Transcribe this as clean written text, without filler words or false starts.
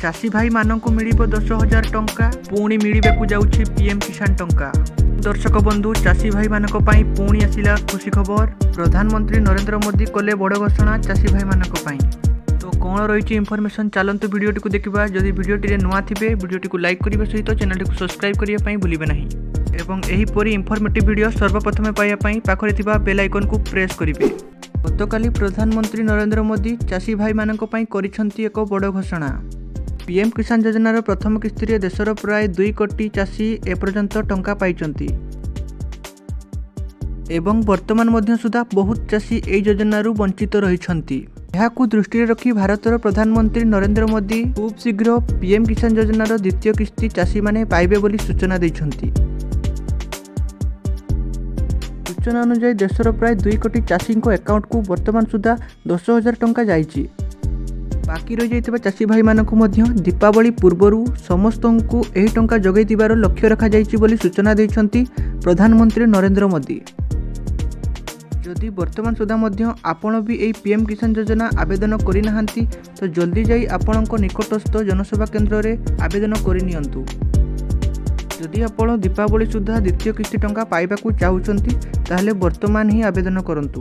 ଚାଷୀ ଭାଇମାନଙ୍କୁ ମିଳିବ 10,000 ଟଙ୍କା। ପୁଣି ମିଳିବାକୁ ଯାଉଛି ପିଏମ୍ କିଷାନ ଟଙ୍କା। ଦର୍ଶକ ବନ୍ଧୁ, ଚାଷୀ ଭାଇମାନଙ୍କ ପାଇଁ ପୁଣି ଆସିଲା ଖୁସି ଖବର। ପ୍ରଧାନମନ୍ତ୍ରୀ ନରେନ୍ଦ୍ର ମୋଦି କଲେ ବଡ଼ ଘୋଷଣା ଚାଷୀ ଭାଇମାନଙ୍କ ପାଇଁ। ତ କ'ଣ ରହିଛି ଇନଫର୍ମେସନ୍, ଚାଲନ୍ତୁ ଭିଡ଼ିଓଟିକୁ ଦେଖିବା। ଯଦି ଭିଡ଼ିଓଟିରେ ନୂଆ ଥିବେ, ଭିଡ଼ିଓଟିକୁ ଲାଇକ୍ କରିବା ସହିତ ଚ୍ୟାନେଲଟିକୁ ସବସ୍କ୍ରାଇବ୍ କରିବା ପାଇଁ ଭୁଲିବେ ନାହିଁ ଏବଂ ଏହିପରି ଇନଫର୍ମେଟିଭ୍ ଭିଡ଼ିଓ ସର୍ବପ୍ରଥମେ ପାଇବା ପାଇଁ ପାଖରେ ଥିବା ବେଲ୍ ଆଇକନ୍କୁ ପ୍ରେସ୍ କରିବେ। ଗତକାଲି ପ୍ରଧାନମନ୍ତ୍ରୀ ନରେନ୍ଦ୍ର ମୋଦି ଚାଷୀ ଭାଇମାନଙ୍କ ପାଇଁ କରିଛନ୍ତି ଏକ ବଡ଼ ଘୋଷଣା। ପିଏମ୍ କିଷାନ ଯୋଜନାର ପ୍ରଥମ କିସ୍ତିରେ ଦେଶର ପ୍ରାୟ 2 କୋଟି ଚାଷୀ ଏପର୍ଯ୍ୟନ୍ତ ଟଙ୍କା ପାଇଛନ୍ତି ଏବଂ ବର୍ତ୍ତମାନ ମଧ୍ୟ ସୁଦ୍ଧା ବହୁତ ଚାଷୀ ଏହି ଯୋଜନାରୁ ବଞ୍ଚିତ ରହିଛନ୍ତି। ଏହାକୁ ଦୃଷ୍ଟିରେ ରଖି ଭାରତର ପ୍ରଧାନମନ୍ତ୍ରୀ ନରେନ୍ଦ୍ର ମୋଦି ଖୁବ୍ ଶୀଘ୍ର ପିଏମ୍ କିଷାନ ଯୋଜନାର ଦ୍ୱିତୀୟ କିସ୍ତି ଚାଷୀମାନେ ପାଇବେ ବୋଲି ସୂଚନା ଦେଇଛନ୍ତି। ସୂଚନା ଅନୁଯାୟୀ, ଦେଶର ପ୍ରାୟ 2 କୋଟି ଚାଷୀଙ୍କ ଆକାଉଣ୍ଟକୁ ବର୍ତ୍ତମାନ ସୁଦ୍ଧା 10,000 ଟଙ୍କା ଯାଇଛି। ବାକି ରହିଯାଇଥିବା ଚାଷୀ ଭାଇମାନଙ୍କୁ ମଧ୍ୟ ଦୀପାବଳି ପୂର୍ବରୁ ସମସ୍ତଙ୍କୁ ଏହି ଟଙ୍କା ଯୋଗାଇ ଦେବାର ଲକ୍ଷ୍ୟ ରଖାଯାଇଛି ବୋଲି ସୂଚନା ଦେଇଛନ୍ତି ପ୍ରଧାନମନ୍ତ୍ରୀ ନରେନ୍ଦ୍ର ମୋଦି। ଯଦି ବର୍ତ୍ତମାନ ସୁଦ୍ଧା ମଧ୍ୟ ଆପଣ ବି ଏହି ପିଏମ୍ କିଷାନ ଯୋଜନା ଆବେଦନ କରିନାହାନ୍ତି, ତ ଜଲ୍ଦି ଯାଇ ଆପଣଙ୍କ ନିକଟସ୍ଥ ଜନସେବା କେନ୍ଦ୍ରରେ ଆବେଦନ କରିନିଅନ୍ତୁ। ଯଦି ଆପଣ ଦୀପାବଳି ସୁଦ୍ଧା ଦ୍ୱିତୀୟ କିସ୍ତି ଟଙ୍କା ପାଇବାକୁ ଚାହୁଁଛନ୍ତି, ତାହେଲେ ବର୍ତ୍ତମାନ ହିଁ ଆବେଦନ କରନ୍ତୁ।